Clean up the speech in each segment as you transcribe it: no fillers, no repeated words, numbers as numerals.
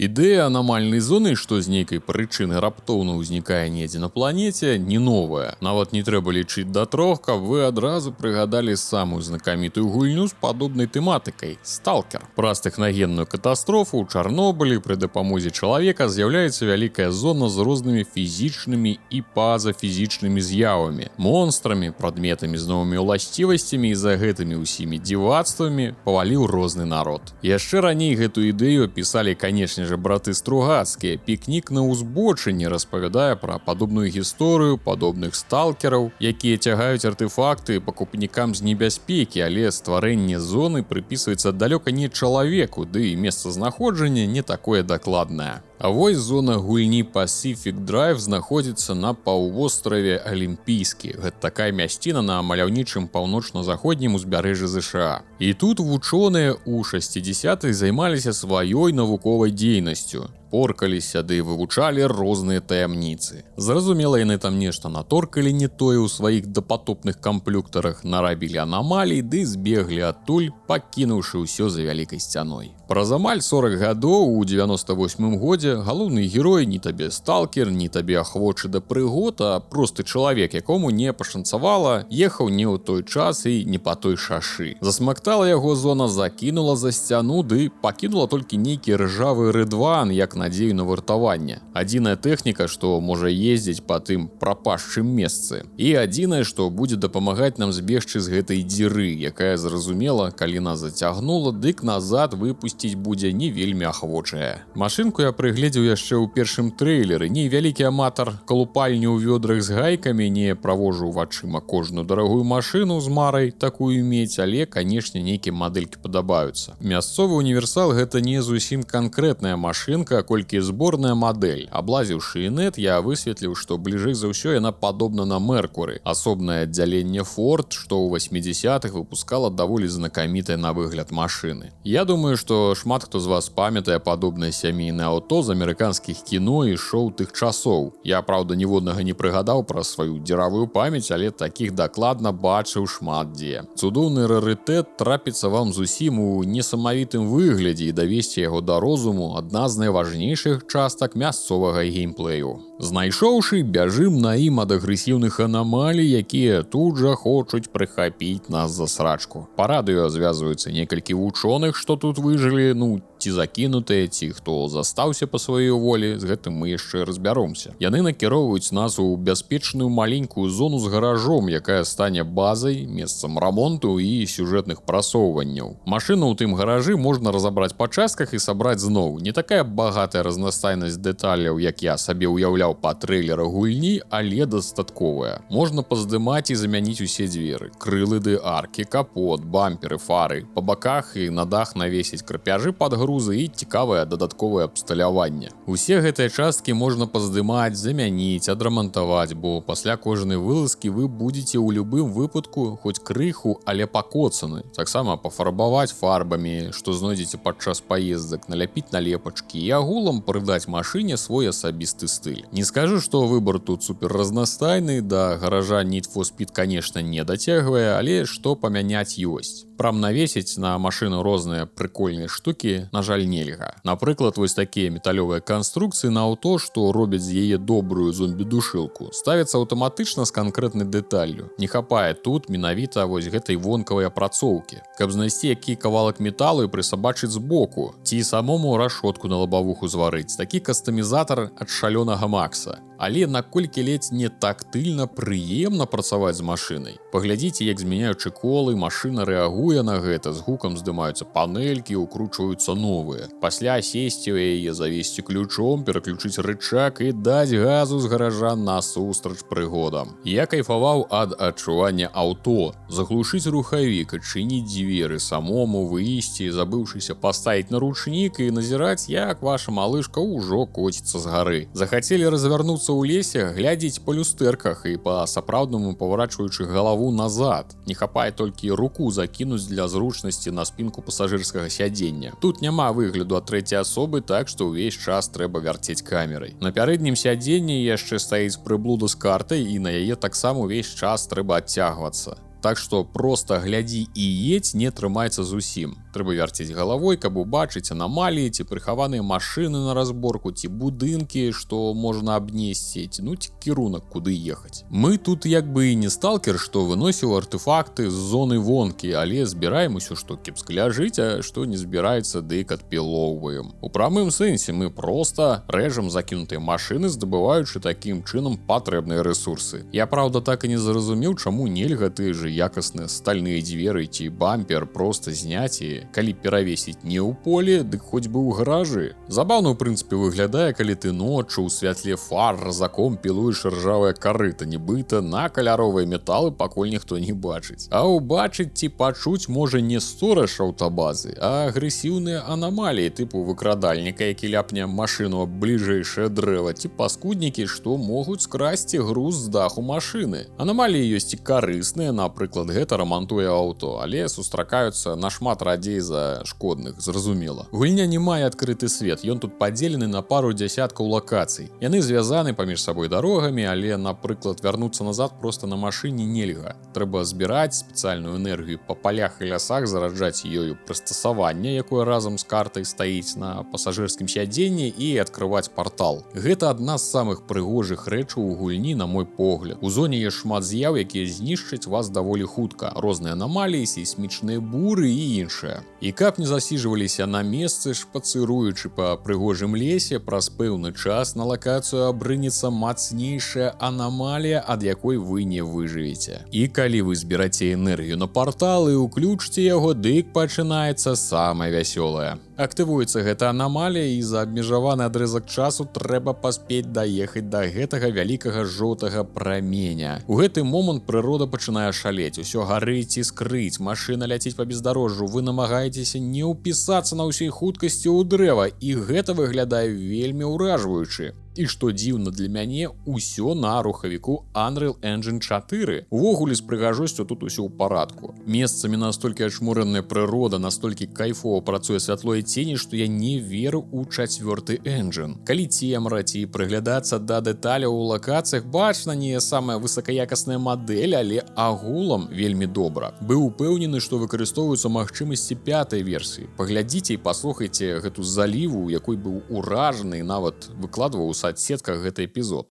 Ідэя анамальнай зоны, што з нейкай прычыны раптоўна ўзнікае недзе на планеце, не новая. Нават не трэба лічыць да трох, каб вы адразу прыгадалі самую знакамітую гульню з падобнай тэматыкай — «Сталкер». Праз тэхнагенную катастрофу ў Чарнобылі пры дапамозе чалавека з'яўляецца вялікая зона з рознымі фізічнымі і пазафізічнымі з'явамі, монстрамі, прадметамі з новымі ўласцівасцямі, і за гэтымі ўсімі дзівацтвамі паваліў розны народ. Яшчэ раней гэту ідэю пісалі, канешне же, браты Стругацкія. «Пікнік на ўзбочыне» распавядае пра падобную гісторыю, падобных сталкераў, якія цягаюць артэфакты пакупнікам з небяспекі, але стварэнне зоны прыпісваецца далёка не чалавеку, ды і месцазнаходжанне не такое дакладнае. А вось зона гульні Pacific Drive знаходзіцца на паўвостраве Алімпійскі. Гэта такая мясціна на маляўнічым паўночна-заходнім узбярэжжы ЗША. І тут вучоныя ў 60-х займаліся сваёй навуковай дзейнасцю, поркаліся ды вывучалі розныя таямніцы. Зразумела, яны там нешта наторкалі не тое ў сваіх дапатопных камплюктарах, нарабілі анамалій ды збеглі адтуль, пакінуўшы ўсё за вялікай сцяной. Праз амаль 40 гадоў, у 98 годзе, галоўны герой ні табе сталкер, ні табе ахвочы да прыгод, а просты чалавек, якому не пашанцавала, ехаў не ў той час і не па той шашы. Засмактала яго зона, закінула за сцяну ды пакінула толькі нейкі ржавы рыдван як надзею на выратаванне. Адзіная тэхніка, што можа ездзіць па тым прапашчым месцы. І адзінае, што будзе дапамагаць нам збегчы з гэтай дзіры, якая, зразумела, калі нас зацягнула, дык назад выпусціць будзе не вельмі ахвочая. Машынку я прыгледзеў яшчэ ў першым трэйлеры. Не вялікі аматар калупальні ў вёдрах з гайкамі, не правожу вачыма кожную дарагую машыну з марай такую мець, але, канешне, нейкія мадэлькі падабаюцца. Мясцовы універсал — гэта не зусім канкрэтная машынка, колькі зборная мадэль. Аблазіўшы інет, я высветліў, што бліжэй за ўсё яна падобна на Меркуры, асобнае аддзяленне Форд, што ў 80-х выпускала даволі знакамітыя на выгляд машыны. Я думаю, што шмат хто з вас памятае падобнае сямейнае аўто з амерыканскіх кіно і шоу тых часоў. Я, праўда, ніводнага не прыгадаў праз сваю дзіравую памяць, але такіх дакладна бачыў шмат дзе. Цудоўны рарытэт трапіцца вам зусім у несамавітым выглядзе, і давесці яго да розуму — адна з найважнейшых частак мясцовага геймплею. Знайшоўшы, бяжым на ім ад агрэсіўных анамалій, якія тут жа хочуць прыхапіць нас за срачку. Па радыё звязваюцца некалькі вучоных, што тут выжылі, ну, ці закінутыя, ці хто застаўся па сваёй волі, з гэтым мы яшчэ разбяромся. Яны накіроўваюць нас у бяспечную маленькую зону з гаражом, якая стане базай, месцам рамонту і сюжэтных прасоўванняў. Машыну ў тым гаражы можна разабраць па частках і сабраць зноў. Не такая багатая разнастайнасць дэталяў, як я сабе ўяўляў па трэйлерах гульні, але дастатковая. Можна паздымаць і замяніць усе дзверы, крылы ды аркі, капот, бамперы, фары, па баках і на дах навесіць крапяжы пад грузы і цікавае дадатковае абсталяванне. Усе гэтыя часткі можна паздымаць, замяніць, адрамантаваць, бо пасля кожнай вылазкі вы будзеце ў любым выпадку хоць крыху, але пакоцаны. Таксама пафарбаваць фарбамі, што знойдзеце падчас паездак, наляпіць налепачкі і агулам прыдаць машыне свой асабісты стыль. Не скажу, што выбар тут супер разнастайны, да гаража Need for Speed, конечно, не дацягвае, але што памяняць, ёсць. Прам навесіць на машыну розныя прыкольныя штукі, на жаль, нельга. Напрыклад, вось такія металёвыя канструкцыі на аўто, што робяць з яе добрую зомбі-душылку, ставяцца аўтаматычна з канкрэтнай дэталлю. Не хапае тут менавіта вось гэтай вонкавай апрацоўкі. Каб знайсці які кавалак металу і прысабачыць збоку, ці самому рашотку на лабавуху зварыць. Такі кастамізатар ад Шалёнага Макса. Але наколькі ледзь не тактыльна прыемна працаваць з машынай. Паглядзіце, як, змяняючы колы, машына рэагуе на гэта, з гукам здымаюцца панелькі, укручваюцца новыя. Пасля сесці ў яе, завесці ключом, пераключыць рычаг і даць газу з гаража насустрач прыгодам. Я кайфаваў ад адчування аўто: заглушыць рухавік, адчыніць дзверы, самому выйсці, забыўшыся паставіць на ручнік, і назіраць, як ваша малышка ўжо коціцца з гары. Захацелі развярнуцца ў лесе, глядзіць па люстэрках і па-сапраўднаму паварачваючы галаву назад. Не хапае толькі руку закінуць для зручнасці на спінку пасажырскага сядзення. Тут няма выгляду ад трэцяй асобы, так што ўвесь час трэба вярцець камерай. На пярэднім сядзенні яшчэ стаіць прыблуда з картай, і на яе таксама ўвесь час трэба адцягвацца. Так што проста глядзі і едзь не атрымаецца зусім. Трэба вярцець галавой, каб убачыць анамаліі ці прыхаваныя машыны на разборку, ці будынкі, што можна абнесці, ці, ну, ці кірунак, куды ехаць. Мы тут як бы і не сталкер, што выносіў артэфакты з зоны вонкі, але збіраем усё, што кепска ляжыць, а што не збіраецца, дык адпілоўваем. У прамым сэнсе мы проста рэжам закінутыя машыны, здабываючы такім чынам патрэбныя рэсурсы. Я, праўда, так і не зразумеў, чаму нельга тыя же якасныя стальныя дзверы ці бампер проста зняць і, калі перавесіць не ў поле, дык хоць бы ў гаражы. Забаўна, ў прынцыпе, выглядае, калі ты ноччу ў святле фар разаком пілуеш ржавае карыта, нібыта на каляровыя металы пакуль ніхто не бачыць. А ўбачыць ці пачуць можа не стораж аўтабазы, а агрэсіўныя анамаліі тыпу выкрадальніка, які ляпне машыну аб бліжэйшае дрэва, ці паскуднікі, што могуць скрасці груз з даху машыны. Анамаліі ёсць і карысныя, напрыклад, гэта рамантуе аўто, але сустракаюцца нашмат радзей за шкодных, зразумела. Гульня не мае адкрыты свет, ён тут падзелены на пару дзясяткаў лакацый. Яны звязаны паміж сабой дарогамі, але, напрыклад, вярнуцца назад проста на машыне нельга. Трэба збіраць спецыяльную энергію па палях і лясах, зараджаць ёю прыстасаванне, якое разам з картай стаіць на пасажырскім сядзенні, і адкрываць партал. Гэта адна з самых прыгожых рэчаў у гульні, на мой погляд. У зоне є шмат з'яў, якія знішчаць вас даволі хутка. Розныя анамаліі, сейсмічныя буры і іншае. І каб не засіжваліся на месцы, шпацыруючы па прыгожым лесе, праз пэўны час на лакацыю абрынецца мацнейшая анамалія, ад якой вы не выжывеце. І калі вы збераце энергію на партал і ўключыце яго, дык пачынаецца самае вясёлае. Актывуецца гэта анамалія, і за абмежаваны адрэзак часу трэба паспець даехаць да гэтага вялікага жоўтага праменя. У гэты момант прырода пачынае шалець, усё гарыць, іскрыць, машына ляціць па бездарожжу, вы намагаецеся не ўпісацца на ўсей хуткасці ў дрэва, і гэта выглядае вельмі ўражваючы. І што дзіўна для мяне, усё на рухавіку Unreal Engine 4. Увогуле з прыгажосцю тут усё ў парадку. Месцамі настолькі ачмурэнная прырода, настолькі кайфова працуе святло і цені, што я не веру ў чацвёрты engine. Калі цемра ці прыглядацца да дэталяў у лакацыях, бачна не самая высакаякасная мадэль, але агулам вельмі добра. Быў упэўнены, што выкарыстоўваюцца магчымасці пятай версіі. Паглядзіце і паслухайце гэту заліву, у якой быў уражаны і нават выкладваў у соцсетках гэты эпізод.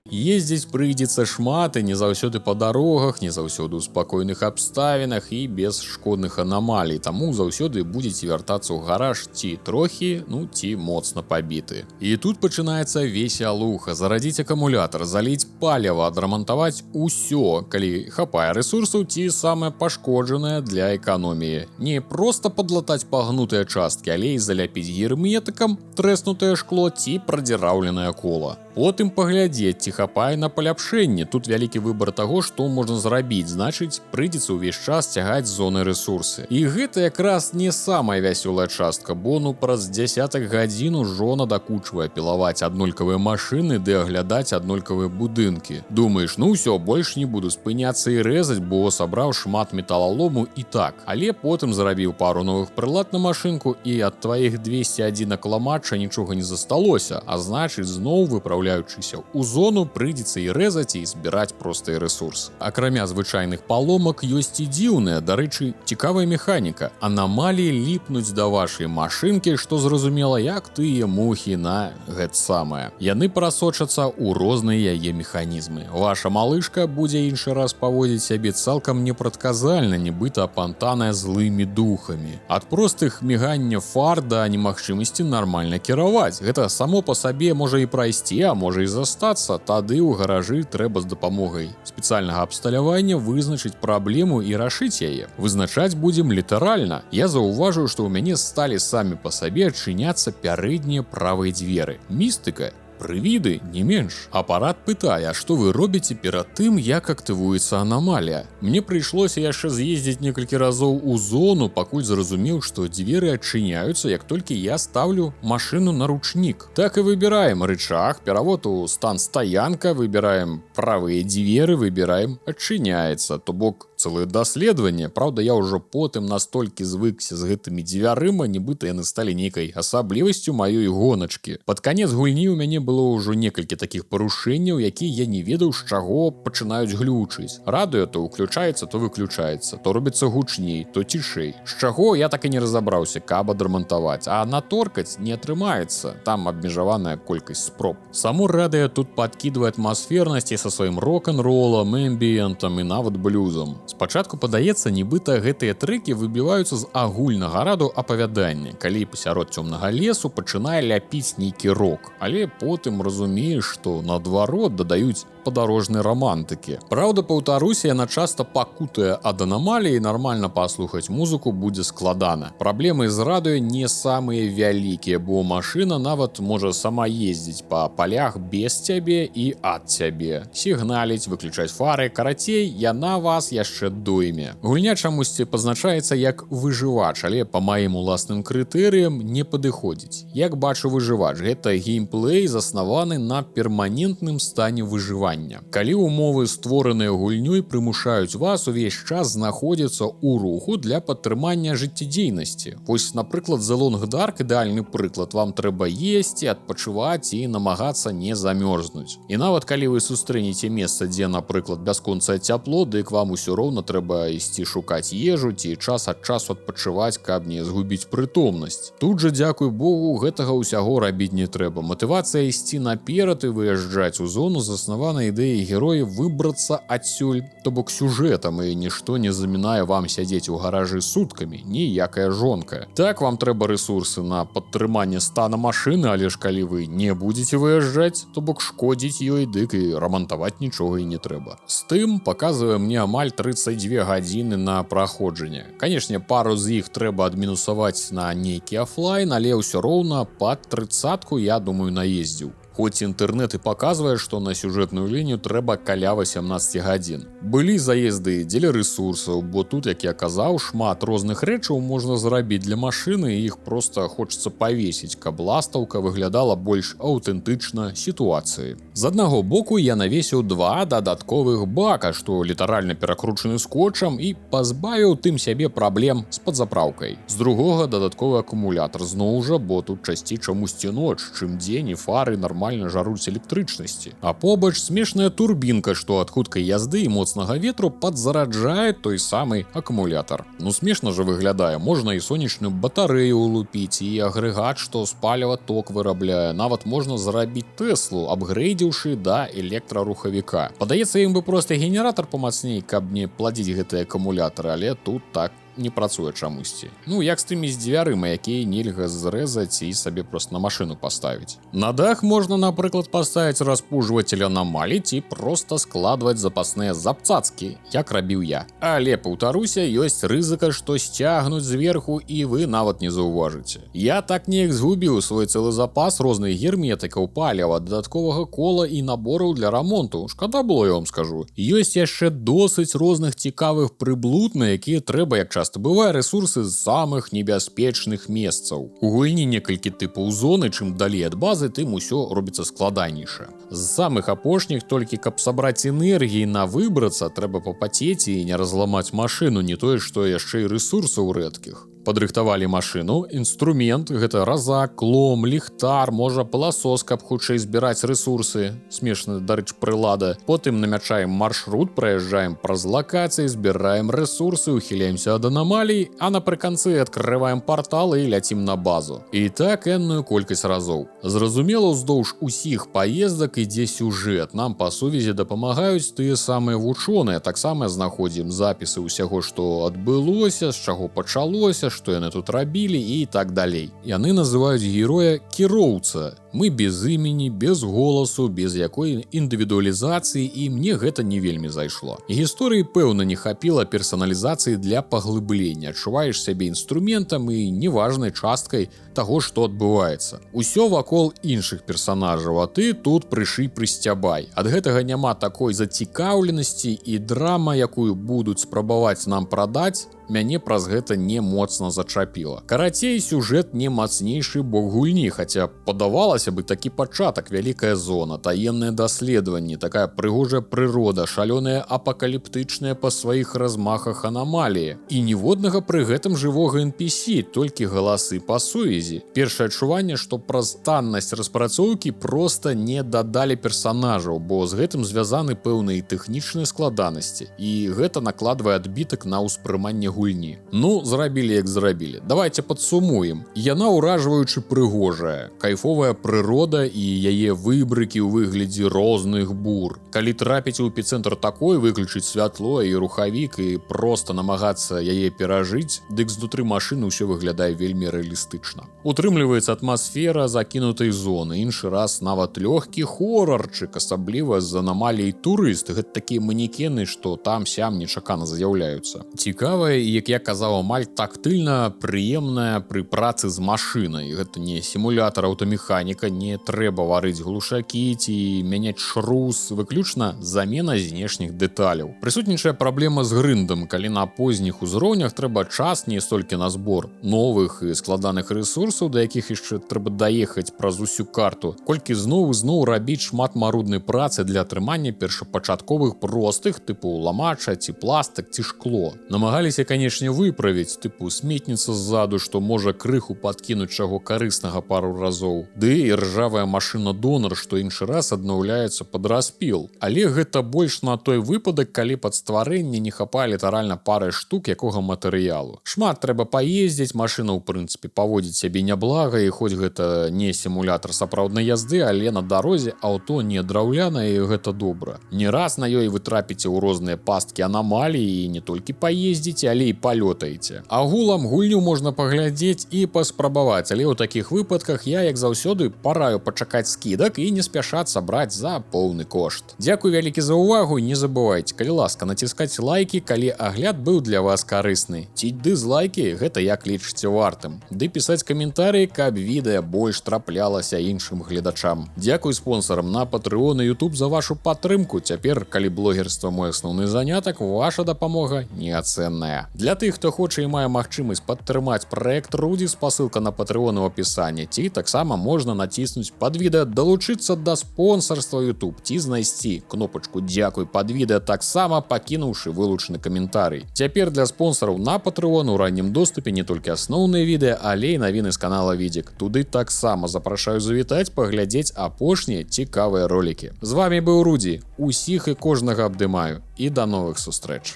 Ездзіць прыйдзецца шмат, і не заўсёды па дарогах, не заўсёды ў спакойных абставінах і без шкодных анамалій, таму заўсёды будзеце вяртацца ў гараж ці трохі, ну ці моцна пабіты. І тут пачынаецца весялуха: зарадзіць акумулятар, заліць паліва, адрамантаваць усё, калі хапае рэсурсаў, ці самае пашкоджанае для эканоміі. Не проста падлатаць пагнутыя часткі, але і заляпіць герметыкам трэснутае шкло ці прадзіраўленае кола. Потым паглядзець, ці хапае на паляпшэнне. Тут вялікі выбар таго, што можна зрабіць, значыць, прыйдзецца ўвесь час цягаць з зоны рэсурсы. І гэта якраз не самая вясёлая частка, бо ну праз дзясятак гадзін ужо надакучвае пілаваць аднолькавыя машыны ды аглядаць аднолькавыя будынкі. Думаеш, ну ўсё, больш не буду спыняцца і рэзаць, бо сабраў шмат металалому і так. Але потым зарабіў пару новых прылад на машынку, і ад тваіх 201 каламача нічога не засталося, а значыць, зноў, выпраўляючыся ў зону, прыйдзецца і рэзаць, і збіраць простыя рэсурсы. Акрамя звычайных паломак ёсць і дзіўная, дарэчы, цікавая механіка. Анамаліі ліпнуць да вашай машынкі, што зразумела, як тыя мухі на гэта самае. Яны прасочацца ў розныя яе механізмы. Ваша малышка будзе іншы раз паводзіць сябе цалкам непрадказальна, нібыта апантаная злымі духамі. Ад простых мігання фар да немагчымасці нармальна кіраваць. Гэта само па сабе можа і прайсці, а можа і застацца. Тады ў гаражы трэба з дапамогай спецыяльнага абсталявання вызначыць праблему і рашыць яе. Вызначаць будзем літаральна. Я заўважыў, што ў мяне сталі самі па сабе адчыняцца пярэднія правыя дзверы. Містыка. Прывіды, не менш. Апарат пытае, а што вы робіце перад тым, як актывуецца анамалія? Мне прыйшлося яшчэ з'ездзіць некалькі разоў у зону, пакуль зразумеў, што дзверы адчыняюцца, як толькі я ставлю машыну на ручнік. Так і выбіраем рычаг, перавод у стан стаянка, выбіраем правыя дзверы, выбіраем адчыняецца. То бок Цэлае даследаванне. Праўда, я ўжо потым настолькі звыкся з гэтымі дзвярыма, нібыта яны сталі нейкай асаблівасцю маёй гоначкі. Пад канец гульні ў мяне было ўжо некалькі такіх парушэнняў, якія я не ведаў, з чаго пачынаюць глючыць. Радыё то ўключаецца, то выключаецца, то робіцца гучней, то цішэй. З чаго, я так і не разабраўся, каб адрамантаваць, а наторкаць не атрымаецца. Там абмежаваная колькасць спроб. Само радыё тут падкідвае атмасфернасці са сваім рок-н-ролам, эмбіентам і нават блюзам. Спачатку падаецца, нібыта гэтыя трэкі выбіваюцца з агульнага раду апавядання, калі пасярод цёмнага лесу пачынае ляпіць нейкі рок, але потым разумееш, што, наадварот, дадаюць падарожнай рамантыкі. Праўда, паўтаруся, яна часта пакутае ад анамаліі, нармальна паслухаць музыку будзе складана. Праблемы з радыё не самыя вялікія, бо машына нават можа сама ездзіць па палях без цябе і ад цябе. Сігналіць, выключаць фары, карацей, яна вас яшчэ дойме. Гульня чамусьці пазначаецца як выжывач, але па маім уласным крытэрыям не падыходзіць. Як бачу выжывач, гэта геймплей, заснаваны на перманентным стане выжывання. Калі умовы, створаныя гульнёй, прымушаюць вас увесь час знаходзіцца ў руху для падтрымання жыццядзейнасці. Вось, напрыклад, The Long Dark — ідэальны прыклад: вам трэба есці, адпачываць і намагацца не замёрзнуць. І нават калі вы сустрэнеце месца, дзе, напрыклад, бясконцае цяпло, дык вам усё роўна трэба ісці шукаць ежу ці час ад часу адпачываць, каб не згубіць прытомнасць. Тут жа, дзякуй Богу, гэтага ўсяго рабіць не трэба. Матывацыя ісці наперад і выязджаць у зону заснавана ідэі героя выбрацца адсюль, то бок сюжэтам, і нішто не замінае вам сядзець у гаражы суткамі, ніякая жонка. Так, вам трэба рэсурсы на падтрыманне стана машыны, але ж калі вы не будзеце выязджаць, то бок шкодзіць ёй, дык і рамантаваць нічога і не трэба. Steam паказвае мне амаль 32 гадзіны на праходжанне. Канешне, пару з іх трэба адмінусаваць на нейкі афлайн, але ўсё роўна пад трыццатку, я думаю, наездзіў. Хоць інтэрнэт і паказвае, што на сюжэтную лінію трэба каля 18 гадзін. Былі заезды дзеля рэсурсаў, бо тут, як я казаў, шмат розных рэчаў можна зрабіць для машыны, і іх проста хочацца павесіць, каб ластаўка выглядала больш аўтэнтычна сітуацыі. З аднаго боку, я навесіў два дадатковых бака, што літаральна перакручаны скотчам, і пазбавіў тым сябе праблем з падзапраўкай. З другога, дадатковы акумулятар зноў жа, бо тут часцей чамусьці ноч, чым дзень, і фары нармальна жаруць электрычнасці. А побач смешная турбінка, што ад хуткай язды і моцнага ветру падзараджае той самы акумулятар. Ну смешна жа выглядае: можна і сонечную батарэю улупіць, і агрэгат, што з паліва ток вырабляе, нават можна зрабіць Тэслу, апгрэйдзіўшы да электрарухавіка. Падаецца, ім бы проста генератар памацней, каб не пладзіць гэтыя акумулятары, але тут так не працуе чамусьці. Ну, як з тымі з дзвярыма, якія нельга зрэзаць і сабе проста на машыну паставіць. На дах можна, напрыклад, паставіць распужватель анамалій ці проста складваць запасныя запцацкі, як рабіў я. Але, паўтаруся, ёсць рызыка, што сцягнуць зверху і вы нават не заўважыце. Я так неяк згубіў свой цэлы запас розных герметыкаў, паліва, дадатковага кола і набораў для рамонту. Шкада было, я вам скажу. Ёсць яшчэ досыць розных цікавых прыблуд, на якія трэба, як часта бывае, рэсурсы з самых небяспечных месцаў. У гульні некалькі тыпаў зоны: чым далей ад базы, тым усё робіцца складанейша. З самых апошніх толькі каб сабраць энергіі на выбрацца, трэба папацець і не разламаць машыну, не тое што яшчэ і рэсурсаў рэдкіх. Падрыхтавалі машыну, інструмент, гэта разак, лом, ліхтар, можа, пыласос, каб хутчэй збіраць рэсурсы, смешна, дарэч, прылада. Потым намячаем маршрут, праязджаем праз лакацыі, збіраем рэсурсы, ухіляемся ад анамалій, а напрыканцы адкрываем партал і ляцім на базу. І так энную колькасць разоў. Зразумела, уздоўж усіх паездак ідзе сюжэт. Нам па сувязі дапамагаюць тыя самыя вучоныя, таксама знаходзім запісы ўсяго, што адбылося, з чаго пачалося, што яны тут рабілі і так далей. Яны называюць героя кіроўца. Мы без імені, без голасу, без якой індывідуалізацыі, і мне гэта не вельмі зайшло. Гісторыі, пэўна, не хапіла персаналізацыі для паглыблення. Адчуваеш сябе інструментам і неважнай часткай таго, што адбываецца. Усё вакол іншых персанажаў, а ты тут прышы прысцябай. Ад гэтага няма такой зацікаўленасці, і драма, якую будуць спрабаваць нам прадаць, мяне праз гэта не моцна зачапіла. Карацей, сюжэт не мацнейшы бок гульні, хаця падавалася Здавалася бы, такі пачатак: вялікая зона, таемнае даследаванне, такая прыгожая прырода, шалёная, апакаліптычная па сваіх размахах анамалія. І ніводнага пры гэтым жывога NPC, толькі галасы па сувязі. Першае адчуванне, што праз таннасць распрацоўкі проста не дадалі персанажаў, бо з гэтым звязаны пэўныя тэхнічныя складанасці. І гэта накладвае адбітак на ўспрыманне гульні. Ну, зрабілі як зрабілі. Давайте падсумуем. Яна ўражваючы прыгожая, кайфовая прырода і яе выбрыкі ў выглядзе розных бур. Калі трапіць у эпіцэнтр такой, выключыць святло і рухавік і проста намагацца яе перажыць, дык знутры машыны ўсё выглядае вельмі рэалістычна. Утрымліваецца атмасфера закінутай зоны, іншы раз нават лёгкі хорарчык, асабліва з анамаліяй турыст. Гэта такія манекены, што там-сям нечакана з'яўляюцца. Цікавая і, як я казаў, амаль тактыльна прыемная пры працы з машынай. Гэта не сімулятар аўтамеханіка, не трэба варыць глушакі ці мяняць шрус, выключна замена знешніх дэталяў. Прысутнічае праблема з грындам, калі на позніх узроўнях трэба час не столькі на збор новых і складаных рэсурсаў, да якіх яшчэ трэба даехаць праз усю карту, колькі зноў і зноў рабіць шмат маруднай працы для атрымання першапачатковых простых, тыпу ламача ці пластык ці шкло. Намагаліся, канешне, выправіць, тыпу сметніца ззаду, што можа крыху падкінуць чаго карыснага пару разоў. Ды і ржавая машына донар, што іншы раз аднаўляецца пад распіл. Але гэта больш на той выпадак, калі пад стварэнне не хапае літаральна пары штук якога матэрыялу. Шмат трэба паездзіць, машына ў прынцыпе паводзіць сябе няблага, і хоць гэта не сімулятар сапраўднай язды, але на дарозе аўто не драўлянае, і гэта добра. Не раз на ёй вы трапіце ў розныя пасткі анамаліі і не толькі паездзіце, але і палётаеце. Агулам гульню можна паглядзець і паспрабаваць, але ў такіх выпадках я, як заўсёды, параю пачакаць скідак і не спяшацца браць за поўны кошт. Дзякуй вялікі за ўвагу, не забывайце, калі ласка, націскаць лайки, калі агляд быў для вас карысны. Ці дызлайкі, гэта як лічыце вартым. Ды пісаць каментарыі, каб відэа больш траплялася іншым гледачам. Дзякуй спонсорам на Patreon і YouTube за вашу падтрымку. Цяпер, калі блогерства мой асноўны занятак, ваша дапамога неацэнная. Для тых, хто хоча і мае магчымасць падтрымаць праект Рудзі, спасылка на Patreon у апісанні. Ці таксама можна націснуць пад відэа «Далучыцца да спонсарства YouTube» ці знайсці кнопачку «Дзякуй» пад відэа, таксама пакінуўшы вылучаны каментарый. Цяпер для спонсараў на Patreon у раннім доступе не толькі асноўныя відэа, але і навіны з канала Відзік. Туды таксама запрашаю завітаць, паглядзець апошнія цікавыя ролікі. З вами быў Рудзі. Усіх і кожнага абдымаю і да новых сустрэч.